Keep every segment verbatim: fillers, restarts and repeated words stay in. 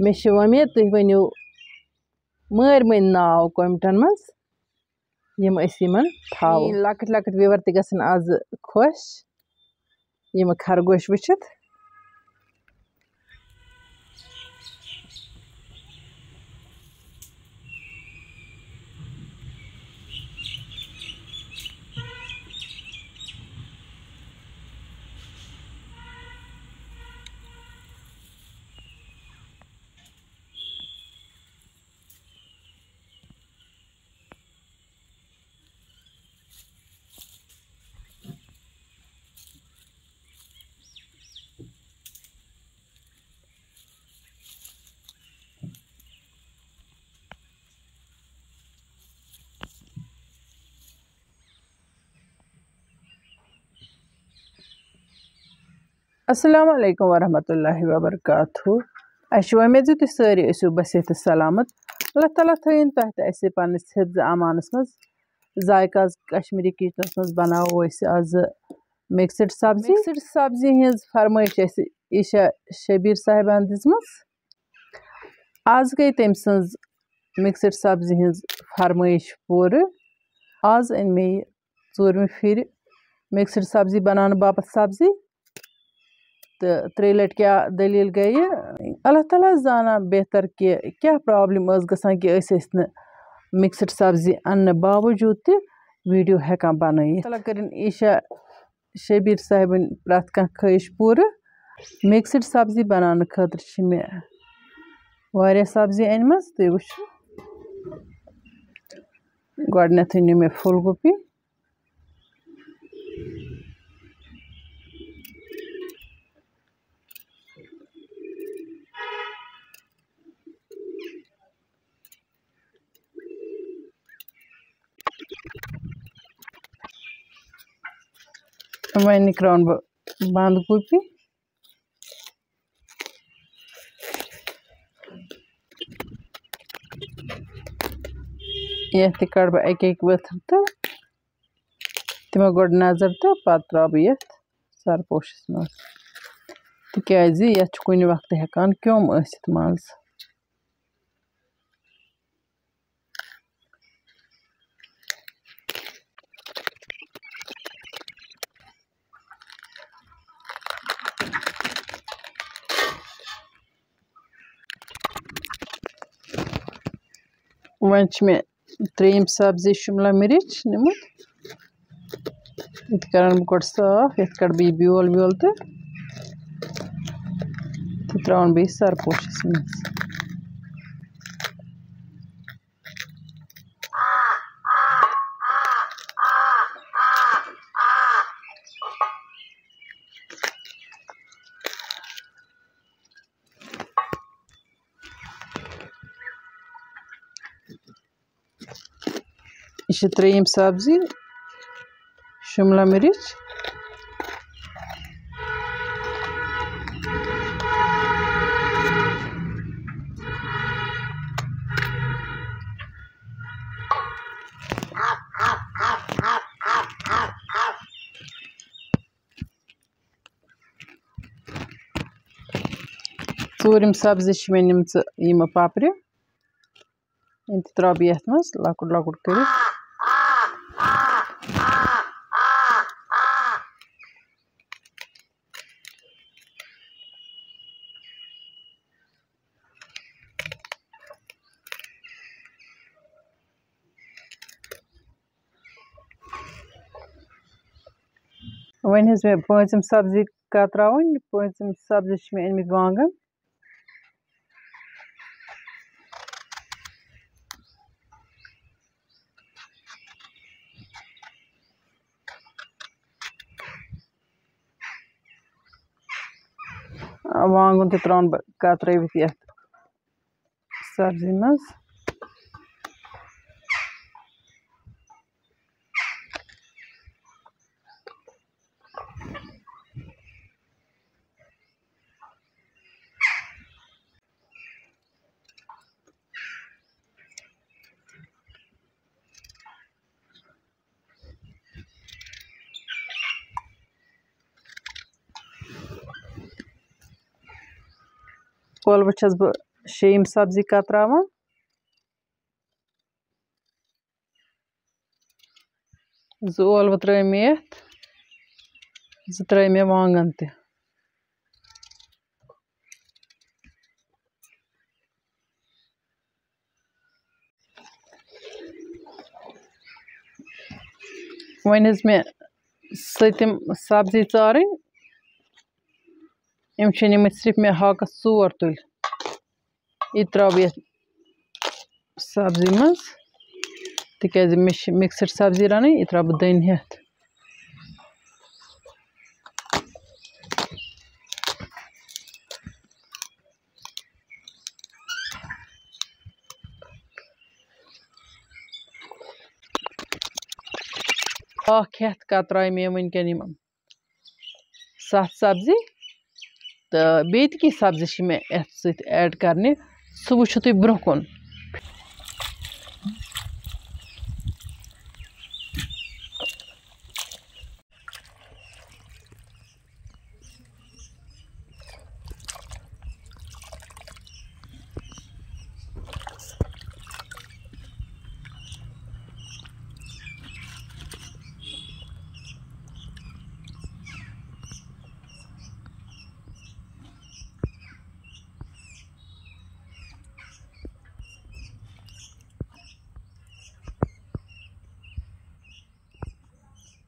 مےٚ چھِ وۄمید تُہۍ ؤنِو مٲرۍ مٔنٛدۍ ناو کومنٹن منٛز، یِم أسۍ یِمن تھاوو۔ میٲنۍ لۄکٕٹۍ لۄکٕٹۍ viewer تہِ گژھن آز خۄش یِم خرگوش وٕچھِتھ۔ السلام علیکم ورحمۃ اللہ وبرکاتہ۔ اَسہِ چھِ وۄمید زِ تُہۍ سٲری ٲسِو بصحت تہٕ سلامت۔ اللہ تعالیٰ تھٲیِن تۄہہِ تہٕ اَسہِ پنٛنِس حفظ امانَس منٛز۔ ذایقہ آز کشمیٖری کِچنَس منٛز بَناوو أسۍ آز mixed سبزی۔ Mixed سبزی ہٕنٛز فرمٲیش اَسہِ عیشا شبیٖر صاحبَن دِژمٕژ۔ آز گٔے تٔمۍ سٕنٛز mixed سبزی ہٕنٛز فرمٲیش پوٗرٕ۔ آز أنۍ مےٚ یہِ ژوٗرمہِ پھِرِ mixed سبزی بَناونہٕ باپتھ سبزی۔ تہٕ ترٛیٚیہِ لَٹہِ کیٛاہ دٔلیٖل گٔیہِ، اللہ تعالیٰ زانان بہتر کہِ کیٛاہ problem ٲس گژھان کہِ أسۍ ٲسۍ نہٕ mixed سبزی اَننہٕ باوجوٗد تہِ video ہٮ۪کان بَنٲیِتھ۔ اللہ تعالیٰ کٔرِن عیشا شبیٖر صاحبٕنۍ پرٛٮ۪تھ کانٛہہ خٲہِش پوٗرٕ۔ Mixed سبزی بَناونہٕ خٲطرٕ چھِ مےٚ واریاہ سبزی أنمٕژ، تُہۍ وٕچھِو۔ گۄڈٕنٮ۪تھٕے نیوٗ مےٚ پھول گوبی، وۄنۍ نِکراوَن بہٕ بنٛد گوٗپی۔ یَتھ تہِ کَڑٕ بہٕ اَکہِ اَکہِ ؤتھٕر تہٕ دِمہٕ گۄڈٕ نظر تہٕ پَتہٕ ترٛاوٕ بہٕ یَتھ سَرپوشَس منٛز، تِکیٛازِ یَتھ چھُ کُنہِ وقتہٕ ہٮ۪کان کیوٚم ٲسِتھ منٛز۔ وۄنۍ چھِ مےٚ ترٛیٚیِم سبزی شِملہ مِرِچ نِمٕژ۔ یہِ تہِ کَرَن بہٕ گۄڈٕ صاف، یَتھ کَڑٕ بہٕ یہِ بیول ویول تہٕ، تہٕ ترٛاوَن بہٕ یہِ سَرپوشَس منٛز۔ یہِ چھِ ترٛیٚیِم سبزی، شِملہ مِرِچ۔ ژوٗرِم سبزی چھِ مےٚ نِمژٕ یِمہٕ پَپرِ۔ یِم تہِ ترٛاوٕ بہٕ یَتھ منٛز لۄکُٹ لۄکُٹ کٔرِتھ۔ وۄنۍ حظ مےٚ پٲنٛژِم سبزی کتراوٕنۍ۔ پٲنٛژِم سبزی چھِ مےٚ أنمٕتۍ وانٛگن۔ وانٛگُن تہِ ترٛاوُن بہٕ کترٲوِتھ یتھ سبزی منٛز۔ ٲلوٕ چھَس بہٕ شیٚیِم سبزی کتراوان۔ زٕ ٲلوٕ ترٲے مےٚ یتھ، زٕ ترٲے مےٚ وانٛگن تہِ۔ وۄنۍ حظ مےٚ سٔتِم سبزی ژارٕنۍ۔ یِم چھِ نِمٕتۍ صرف مےٚ ہاکَس ژور تُلۍ۔ یہِ ترٛاوٕ بہٕ یَتھ سبزی منٛز، تِکیٛازِ مےٚ چھِ mixed سبزی رَنٕنۍ، یہِ ترٛاوٕ بہٕ دٔنۍ ہٮ۪تھ۔ ہاکھ ہٮ۪تھ کتراے مےٚ وٕنکٮ۪ن یِم ستھ سبزی، تہٕ بیٚیہِ تہِ کینٛہہ سبزی چھِ مےٚ یتھ سۭتۍ add کرنہِ، سُہ وٕچھِو تُہۍ برونٛہہ کُن۔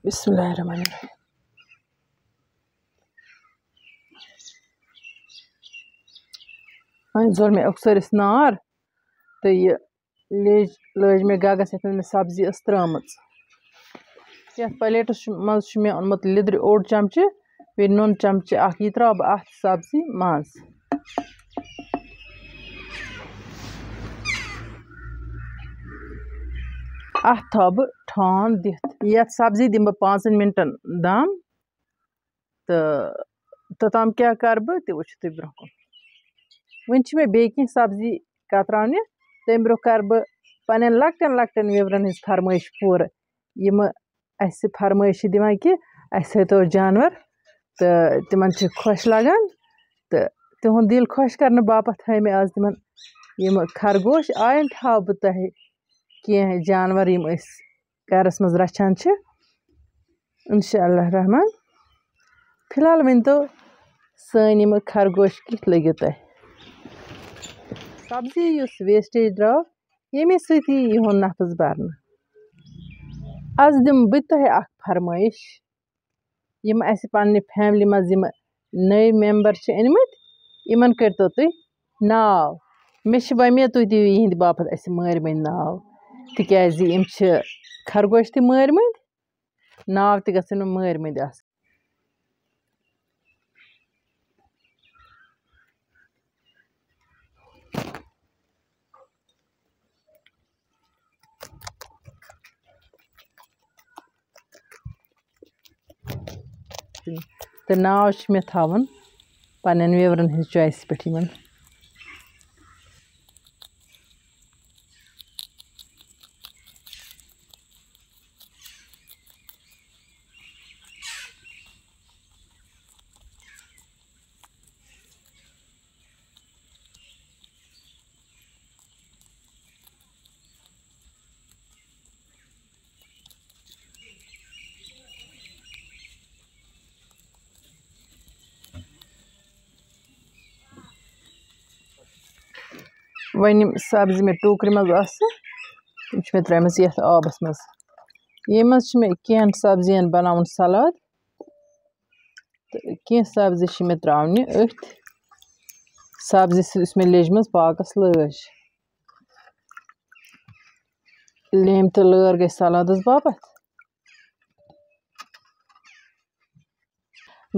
بسم اللہ الرحمن الرحیم۔ وۄنۍ زول مےٚ اکثر نار، تہٕ یہِ لیج لٲج مےٚ گگس، یَتھ منٛز مےٚ سبزی ٲس ترٲمٕژ۔ یَتھ پلیٹس چھُ، منٛز چھُ مےٚ اوٚنمُت لیٚدرِ اوٚڑ چمچہٕ، بیٚیہِ نُن چمچہٕ اکھ۔ یہِ ترٛاوٕ بہٕ اَتھ سبزی منٛز۔ اَتھ تھاوٕ بہٕ ٹھانٛڈ دِتھ۔ یَتھ سبزی دِمہٕ بہٕ پانٛژن منٹن دم۔ تہٕ توٚتام کیٛاہ کَرٕ بہٕ، تہِ وٕچھِو تُہۍ برٛونٛہہ کُن۔ وۄنۍ چھِ مےٚ بیٚیہِ کینٛہہ سبزی کتراونہِ۔ تَمہِ برٛونٛہہ کَرٕ بہٕ پنٛنٮ۪ن لۄکٹٮ۪ن لۄکٹٮ۪ن viewerن ہِنٛز فرمٲیش پوٗرٕ، یِمہٕ اَسہِ فرمٲیش چھِ دِوان کہِ اَسہِ ہٲوتو جانور، تہٕ تِمن چھِ خۄش لگان۔ تہٕ تِہُنٛد دِل خۄش کرنہٕ باپتھ ہٲوۍ مےٚ آز تِمن یِم خرگوش۔ آیَن تھاوٕ بہٕ تۄہہِ کینٛہہ جانور، یِم أسۍ گرس منٛز رچھان چھِ۔ انشاء اللہ الرحمن، فی الحال ؤنۍ تو، سٲنۍ یِم خرگوش کِتھ لٔگِو تۄہہِ؟ سبزی یُس wastage درٛاو، ییٚمے سۭتۍ یی یِہُنٛد نفس برنہٕ۔ از دِمہٕ بہٕ تۄہہِ اکھ فرمٲیش، یِم اَسہِ پننہِ family منٛز یِم نٔوۍ member چھِ أنمٕتۍ، یِمن کٔرۍتو تُہۍ ناو۔ مےٚ چھِ وۄمید تُہۍ دِیِو یِہِنٛدِ باپتھ اَسہِ مٲرۍ مٔنٛدۍ ناو، تِکیٛازِ یِم چھِ خرگوش تہِ مٲرۍ مٔنٛدۍ، ناو تہِ گژھن یِم مٲرۍ مٔنٛدۍ آسٕنۍ۔ تہٕ ناو چھِ مےٚ تھاوُن پننٮ۪ن viewerن ہٕنٛز choice پٮ۪ٹھ یِمن۔ وۄنۍ یِم سبزی مےٚ ٹوٗکرِ منٛز آسہٕ، تِم چھِ مےٚ ترٛٲیمٕژ یَتھ آبَس منٛز۔ ییٚمہِ منٛز چھِ مےٚ کینٛہَن سبزیَن بَناوُن سَلاد۔ تہٕ کینٛہہ سبزی چھِ مےٚ ترٛاونہِ أتھۍ سبزی سۭتۍ، یُس مےٚ لیٚجہِ منٛز پاکَس لٲج۔ لیٚمبۍ تہٕ لٲر گٔے سلادَس باپتھ۔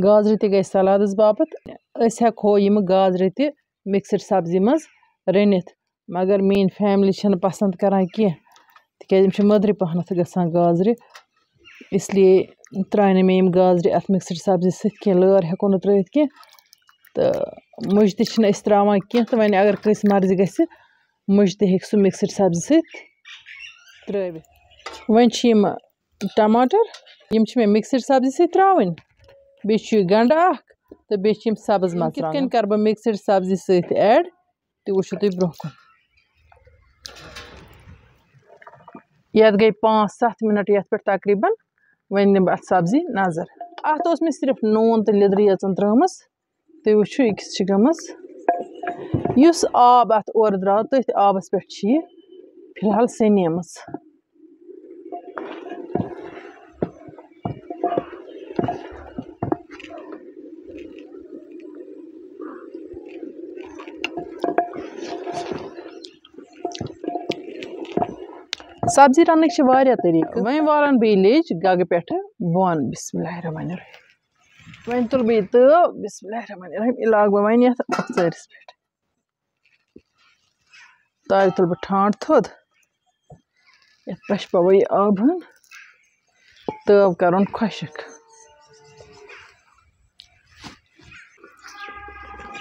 گازرِ تہِ گٔے سلادَس باپتھ۔ أسۍ ہٮ۪کہو یِم گازرِ تہِ mixed سبزی منٛز رٔنِتھ، مگر میٛٲنۍ family چھَنہٕ پسنٛد کران کینٛہہ، تِکیٛازِ یِم چھِ مٔدرِ پہنَتھ گژھان گازرِ۔ اس لیے ترٛایہِ نہٕ مےٚ یِم گازرِ اَتھ mixed سبزی سۭتۍ کینٛہہ، لٲر ہٮ۪کو نہٕ ترٛٲیِتھ کینٛہہ۔ تہٕ مُجہِ تہِ چھِنہٕ أسۍ ترٛاوان کینٛہہ، تہٕ وۄنۍ اگر کٲنٛسہِ مرضی گژھِ، مُجہِ تہِ ہیٚکہِ سُہ mixed سبزی سۭتۍ ترٛٲوِتھ۔ وۄنۍ چھِ یِم ٹماٹر، یِم چھِ مےٚ mixed سبزی سۭتۍ ترٛاوٕنۍ۔ بیٚیہِ چھُ یہِ گنٛڈٕ اکھ تہٕ بیٚیہِ چھِ یِم سبٕز یِم کِتھ کٔنۍ مرژٕوانٛگن۔ کَرٕ بہٕ mixed سبزی سۭتۍ add؟ تہِ وٕچھِو تُہۍ برونٛہہ کُن۔ یَتھ گٔے پانٛژھ ستھ مِنَٹ یَتھ پٮ۪ٹھ تقریٖباً۔ وۄنۍ دِمہٕ بہٕ اَتھ سبزی نظر۔ اَتھ اوس مےٚ صرف نوٗن تہٕ لیٚدرٕے یٲژَن ترٛٲومٕژ۔ تُہۍ وٕچھِو، یہِ کِژھ چھِ گٔمٕژ۔ یُس آب اَتھ اورٕ درٛاو، تٔتھۍ آبَس پٮ۪ٹھ چھِ یہِ فِلحال سیٚنیمٕژ۔ سبزی رَننٕکۍ چھِ واریاہ طریٖقہٕ۔ وۄنۍ والَن بہٕ یہِ لیٚج گَگہٕ پٮ۪ٹھٕ بۄن۔ بسم اللہ الرحمن الرحیم۔ وۄنۍ تُلہٕ بہٕ یہِ تٲو، بسم اللہ الرحمن الرحیم، یہِ لاگہٕ بہٕ وۄنۍ یَتھ ژٲرِس پٮ۪ٹھ۔ تاوِ تُلہٕ بہٕ ٹھانٛڈ تھوٚد، یَتھ پَشپاوو یہِ آبہٕ ہن، تٲو کَرُن خۄشٕک۔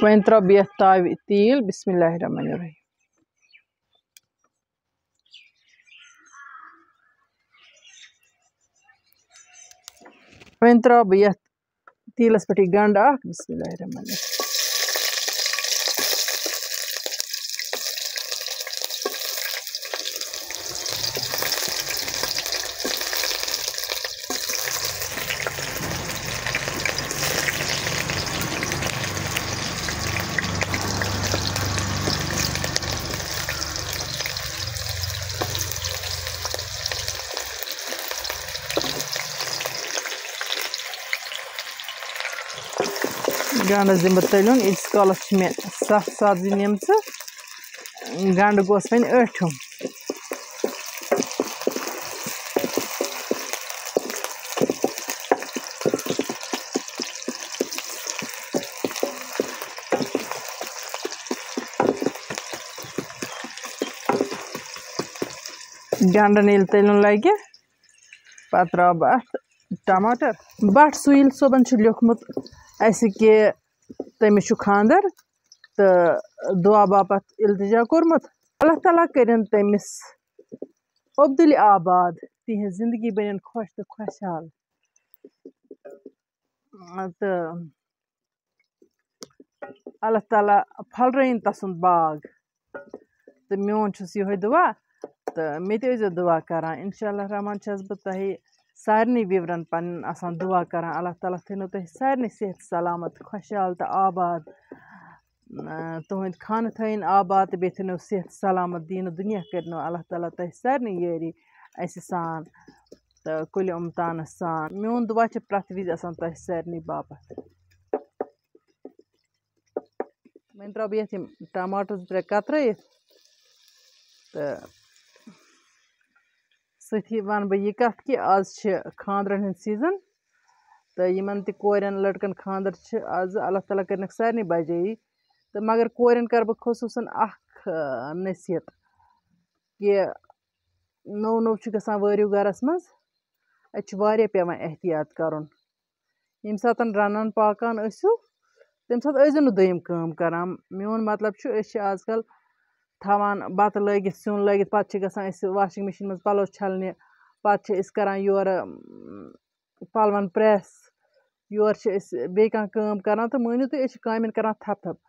وۄنۍ ترٛاوٕ بہٕ یَتھ تاوِ تیٖل، بسم اللہ الرحمن الرحیم۔ وۄنۍ ترٛاوٕ بہٕ یَتھ تیٖلَس پٮ۪ٹھ یہِ گَنٛڈٕ اَکھ، بسم اللہ الرحمن الرحیم۔ گنٛڈَس دِمہٕ بہٕ تٔلیُن۔ ییٖتِس کالَس چھِ مےٚ سَتھ سبزی نِمژٕ، گنٛڈٕ گوٚژھ وۄنۍ ٲٹھِم۔ گنٛڈَن ییٚلہِ تٔلیُن لَگہِ، پَتہٕ ترٛاوٕ بہٕ اَتھ ٹماٹر۔ بٹ سُہیل صٲبن چھُ لیوٚکھمُت اَسہِ کہِ تٔمِس چھُ خانٛدر تہٕ دُعا باپتھ التجا کوٚرمُت۔ اللہ تعالیٰ کٔرِن تٔمِس عبدُل آباد، تِہنٛز زندگی بٔنِن خۄش تہٕ خۄشحال۔ تہٕ اللہ تعالیٰ پھۄلرٲیِن تَسُنٛد باغ۔ تہٕ میون چھُس یِہوٚے دُعا، تہٕ مےٚ تہِ ٲسۍزیو دُعا کَران۔ اِنشاء اللہ الرحمن چھَس بہٕ تۄہہِ سارنٕے وِورَن پَنٕنٮ۪ن آسان دُعا کَران۔ اللہ تعالیٰ تھٲینو تۄہہِ سارنٕے صحت سلامت، خۄشحال تہٕ آباد۔ اۭں، تُہٕنٛدۍ خانہٕ تھٲیِن آباد تہٕ بیٚیہِ تھٲینو صحت سلامت، دیٖنہٕ دُنیا کٔرِنو اللہ تعالیٰ تۄہہِ سارنٕے یٲری اَسہِ سان تہٕ کُلہِ اُمتانَس سان۔ میون دُعا چھِ پرٛٮ۪تھ وِزِ آسان تۄہہِ سارنٕے باپَتھ۔ وۄنۍ ترٛاوٕ بہٕ یَتھ یِم ٹماٹر زٕ ترٛےٚ کترٲیِتھ، تہٕ سۭتی وَنہٕ بہٕ یہِ کَتھ کہِ آز چھِ خانٛدرَن ہُنٛد سیٖزن، تہٕ یِمَن تہِ کورٮ۪ن لٔڑکَن خانٛدر چھِ آز، اللہ تعالیٰ کٔرِنَکھ سارنٕے بجٲیی۔ تہٕ مگر کورٮ۪ن کَرٕ بہٕ خصوٗصن اَکھ، آ، نصیحت کہِ نوٚو نوٚو چھُ گژھان وٲرِو گَرَس منٛز، اَتہِ چھُ واریاہ پٮ۪وان احتیاط کَرُن۔ ییٚمہِ ساتَن رَنان پاکان ٲسِو، تَمہِ ساتہٕ ٲسۍزیو نہٕ دوٚیِم کٲم کَران۔ میون مطلب چھُ، أسۍ چھِ آز کَل تھاوان بَتہٕ لٲگِتھ، سیُن لٲگِتھ، پَتہٕ چھِ گژھان أسۍ واشِنٛگ مِشیٖن منٛز پَلو چھَلنہِ، پَتہٕ چھِ أسۍ کَران یورٕ، اۭں، پَلوَن پرٛٮ۪س، یورٕ چھِ أسۍ بیٚیہِ کانٛہہ کٲم کَران۔ تہٕ مٲنِو تُہۍ، أسۍ چھِ کامٮ۪ن کَران تھَپھ تھَپھ،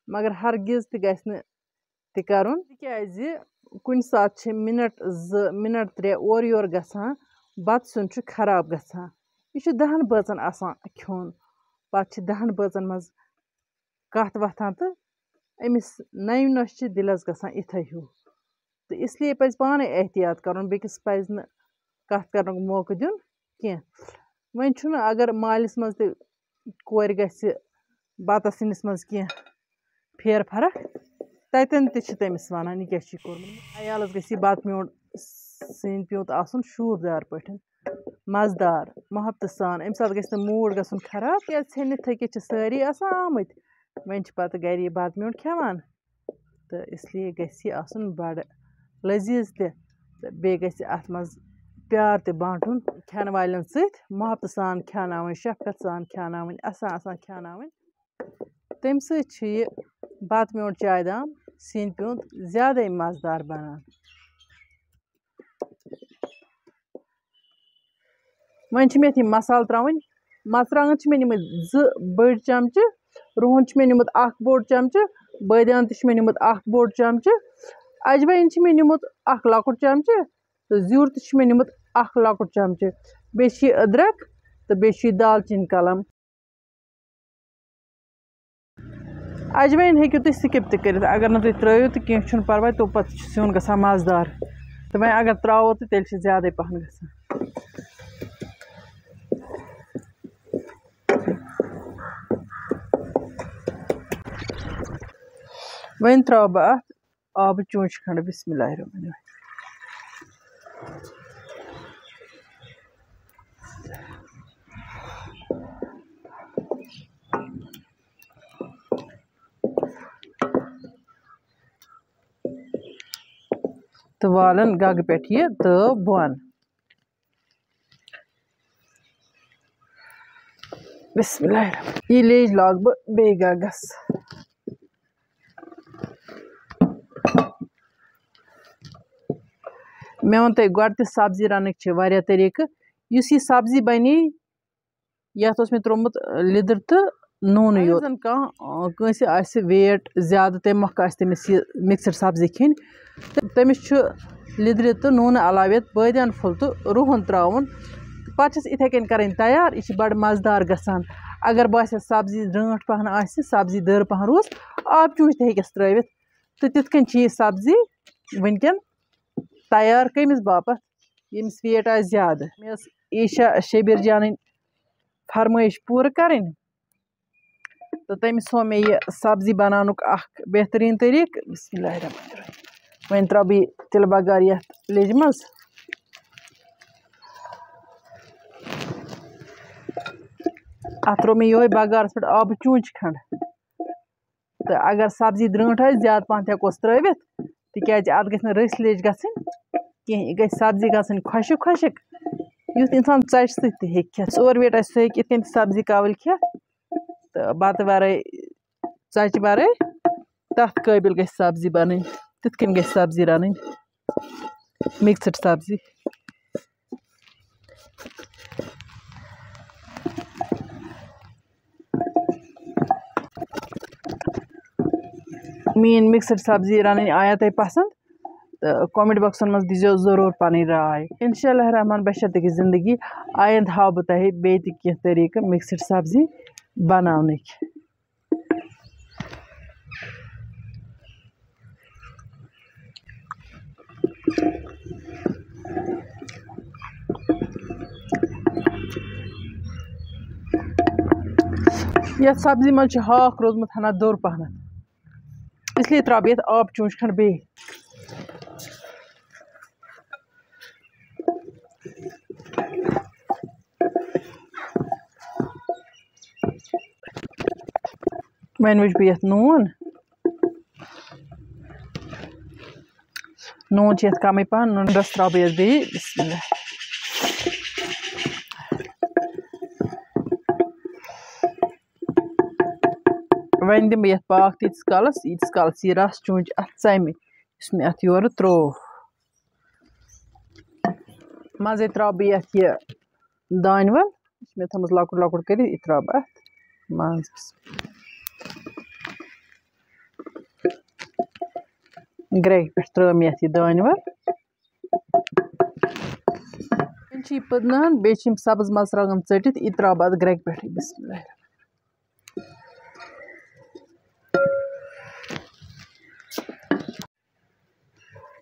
مگر ہرگِز تہِ گژھِ نہٕ تہِ کَرُن، تِکیٛازِ کُنہِ ساتہٕ چھِ مِنَٹ زٕ، مِنَٹ ترٛےٚ اورٕ یورٕ گژھان، بَتہٕ سیُن چھُ خراب گژھان۔ یہِ چھُ دَہَن بٲژَن آسان کھیوٚن، پَتہٕ چھِ دَہَن بٲژَن منٛز کَتھ وۄتھان تہٕ أمِس نَیہِ نۄشہِ چھِ دِلَس گژھان یِتھَے ہیوٗ۔ تہٕ اِسلیے پَزِ پانَے احتیاط کَرُن، بیٚکِس پَزِ نہٕ کَتھ کَرنُک موقعہٕ دیُن کینٛہہ۔ وۄنۍ چھُنہٕ، اگر مالِس منٛز تہِ کورِ گژھِ بَتَس سِنِس منٛز کینٛہہ پھیر فرق، تَتٮ۪ن تہِ چھِ تٔمِس وَنان، یہِ کیٛاہ چھُے کوٚرمُت؟ عیالَس گژھِ یہِ بَتہٕ میوٚنٛڈ سِنۍ پیوٗنٛت آسُن شوٗبدار پٲٹھۍ، مَزٕدار، محبتہٕ سان۔ اَمہِ ساتہٕ گژھِ نہٕ موٗڈ گژھُن خراب، کیٛازِ ژھیٚنِتھ تھٔکِتھ چھِ سٲری آسان آمٕتۍ۔ وۄنۍ چھِ پَتہٕ گَرِ یہِ بَتہٕ میوٚنٛڈ کھٮ۪وان۔ تہٕ اِسلیے گژھِ یہِ آسُن بَڑٕ لٔزیٖز تہِ، تہٕ بیٚیہِ گژھِ اَتھ منٛز پیار تہِ بانٛٹُن کھٮ۪ن والٮ۪ن سۭتۍ، محبتہٕ سان کھیٛاناوٕنۍ، شفقت سان کھیٛاناوٕنۍ، اَسان اَسان کھیٛاناوٕنۍ۔ تَمہِ سۭتۍ چھُ یہِ بَتہٕ میوٚنٛڈ، چایہِ دام، سِنۍ پیوٗنٛت زیادَے مَزٕدار بَنان۔ وۄنۍ چھِ مےٚ اَتھ یِم مصالہٕ ترٛاوٕنۍ۔ مَرژٕوانٛگَن چھِ مےٚ نِمٕتۍ زٕ بٔڑۍ چَمچہٕ، رُہُن چھُ مےٚ نیُمُت اَکھ بوٚڑ چَمچہٕ، بٲدیان تہِ چھُ مےٚ نیوٗمُت اَکھ بوٚڑ چمچہٕ، اجوٲیِن چھِ مےٚ نیوٗمُت اَکھ لۄکُٹ چمچہٕ، تہٕ زیُر تہِ چھُ مےٚ نیوٗمُت اَکھ لۄکُٹ چمچہٕ۔ بیٚیہِ چھِ یہِ أدرَک تہٕ بیٚیہِ چھُ یہِ دالچیٖن کَلَم۔ اجوٲیِن ہیٚکِو تُہۍ سِکِپ تہِ کٔرِتھ، اگر نہٕ تُہۍ ترٛٲیِو تہٕ کینٛہہ چھُنہٕ پَرواے، تَمہِ پَتہٕ چھُ سیُن گژھان مَزٕدار۔ تہٕ وۄنۍ اگر ترٛاوو تہٕ تیٚلہِ چھِ زیادَے پَہَن گژھان۔ وۄنۍ ترٛاوٕ بہٕ اَتھ آبہٕ چونٛچہِ کھنٛڈ۔ بسم اللہ الرحمن الرحیم۔ تہٕ والان گگہٕ پٮ۪ٹھ یہِ تہٕ بۄن۔ بسم اللہ الرحمن الرحیم۔ یہِ لیٚج لاگہٕ بہٕ بیٚیہِ گگس۔ مےٚ ووٚن تۄہہِ گۄڈٕ تہِ، سبزی رنٕکۍ چھِ واریاہ طریٖقہٕ۔ یُس یہِ سبزی بنے، یَتھ اوس مےٚ ترٛوومُت، آ، لیٚدٕر تہٕ نوٗنٕے یوت۔ اگر زَن کانٛہہ، آ، کٲنٛسہِ آسہِ weight زیادٕ، تَمہِ مۄکھٕ آسہِ تٔمِس یہِ mixed سبزی کھیٚنۍ، تہٕ تٔمِس چھُ لیٚدرِ تہٕ نوٗنہٕ علاوٕ یَتھ بٲدیان پھوٚل تہٕ رُہُن ترٛاوُن۔ پَتہٕ چھَس یِتھَے کٔنۍ کَرٕنۍ تیار۔ یہِ چھِ بَڑٕ مَزٕدار گژھان۔ اگر باسہِ سبزی درٛٲنٛٹھ پَہَن آسہِ، سبزی دٔر پَہَن روٗز، آبہٕ چونٛچہِ تہِ ہیٚکٮ۪س ترٛٲوِتھ۔ تہٕ تِتھ کٔنۍ چھِ یہِ سبزی وٕنۍکٮ۪ن تیار۔ کٔمِس باپَتھ؟ ییٚمِس weight آسہِ زیادٕ۔ مےٚ ٲس عیشا شبیر جانٕنۍ فرمٲیش پوٗرٕ کَرٕنۍ، تہٕ تٔمِس ہوو مےٚ یہِ سبزی بناونُک اکھ بہتریٖن طریٖقہٕ۔ بسم اللہ الرحمن الرحیم۔ وۄنۍ ترٛاوٕ بہٕ یہِ تِلہٕ بَگار یَتھ لیٚجہِ منٛز۔ اَتھ ترٛوو مےٚ یِہوٚے بَگارَس پٮ۪ٹھ آبہٕ چونٛچہِ کھنٛڈ۔ تہٕ اگر سبزی درٛٲنٛٹھ آسہِ، زیادٕ پَہَن تہِ ہٮ۪کوس ترٛٲوِتھ، تِکیٛازِ اَتھ گژھِ نہٕ رٔسۍ لیٚج گژھٕنۍ کینٛہہ، یہِ گژھِ سبزی گژھٕنۍ خۄشٕک خۄشٕک، یُتھ اِنسان ژۄچہِ سۭتۍ تہِ ہیٚکہِ کھٮ۪تھ۔ ژور weight آسہِ، سُہ ہیٚکہِ یِتھ کٔنۍ تہِ سبزی کَوٕلۍ کھٮ۪تھ، تہٕ بَتہٕ وَرٲے، ژۄچہِ وَرٲے تَتھ قٲبِل گژھِ سبزی بَنٕنۍ۔ تِتھ کٔنۍ گژھِ سبزی رَنٕنۍ، mixed سبزی۔ میٛٲنۍ mixed سبزی رَنٕنۍ آیا تۄہہِ پسنٛد؟ تہٕ comment boxن منٛز دیٖزیو ضروٗر پنٕنۍ راے۔ انشاء اللہ الرحمن، بشرطِ کہِ زندگی، آیندٕ ہاوٕ بہٕ تۄہہِ بیٚیہِ تہِ کینٛہہ طریٖقہٕ mixed سبزی بناونٕکۍ۔ یَتھ سبزی منٛز چھُ ہاکھ روٗدمُت ہنا دوٚر پہنتھ، اس لیے ترٛاوٕ بہٕ یَتھ آب چونٛچہِ کھنٛڈ بیٚیہِ۔ وۄنۍ وٕچھ بہٕ یَتھ نوٗن۔ نوٗن چھُ یَتھ کَمٕے پَہَن، نُنہٕ رَس ترٛاوٕ بہٕ یَتھ بیٚیہِ۔ بسم اللہ۔ وۄنۍ دِمہٕ بہٕ یَتھ پاکھ تیٖتِس کالَس، ییٖتِس کالَس یہِ رَس چونٛچہِ اَتھ ژَمہِ، یُس مےٚ اَتھ یورٕ ترٛوو۔ منٛزَے ترٛاوٕ بہٕ یَتھ یہِ دانہِ وَل، یہِ چھِ مےٚ تھٲومٕژ لۄکُٹ لۄکُٹ کٔرِتھ، یہِ ترٛاوٕ بہٕ اَتھ منٛز۔ گرٛٮ۪کہِ پٮ۪ٹھ ترٛٲو مےٚ یَتھ یہِ دانہِ وَل۔ وۄنۍ چھِ یہِ پٔدنہٕ ہن، بیٚیہِ چھِ یِم سبٕز مرژٕوانٛگن ژٔٹِتھ، یہِ ترٛاوٕ بہٕ اَتھ گرٛٮ۪کہِ پٮ۪ٹھٕے۔ بسم اللہ الرحمن الرحیم۔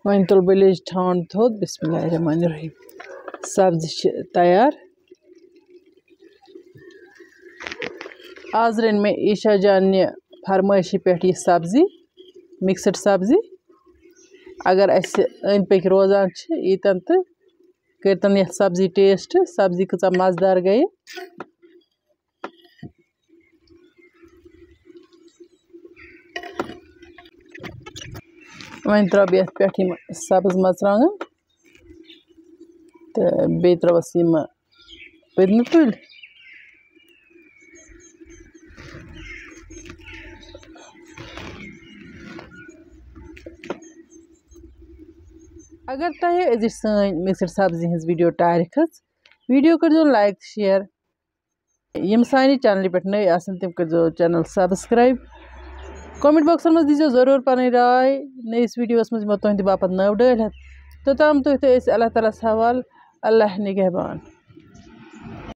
وۄنۍ تُلہٕ بہٕ لیٚجہِ ٹھانٛڈ تھوٚد۔ بسم اللہ الرحمن الرحیم۔ سبزی چھِ تیار۔ آز رٔنۍ مےٚ عیشا جاننہِ فرمٲیشہِ پٮ۪ٹھ یہِ سبزی، mixed سبزی۔ اگر اَسہِ أنٛدۍ پٔکۍ روزان چھِ ییٚتٮ۪ن، تہٕ کٔرۍتن یَتھ سبزی taste، سبزی کۭژاہ مَزٕدار گٔیہِ۔ وۄنۍ ترٛاوٕ بہٕ یَتھ پٮ۪ٹھ یِم سبٕز مرژٕوانٛگن تہٕ بیٚیہِ ترٛاوَس یِم پٔدنہٕ تُلۍ۔ اگر تۄہہِ أزِچ سٲنۍ mixed سبزی ہٕنٛز video ٹارِ کھٔژ، video کٔرۍزیو like تہٕ share۔ یِم سانہِ channelہِ پٮ۪ٹھ نٔے آسن، تِم کٔرۍزیو channel subscribe۔ کمنٹ باکسن منٛز دیٖزیو ضروٗر پنٕنۍ راے نٔیِس ویڈیوس منٛز یِمو تُہنٛدِ باپتھ نٔو ڈٲلۍ ہٮ۪تھ۔ توٚتام تُہۍ تہٕ أسۍ اللہ تعالیٰ ہس حوالہٕ۔ اللہ نگہبان۔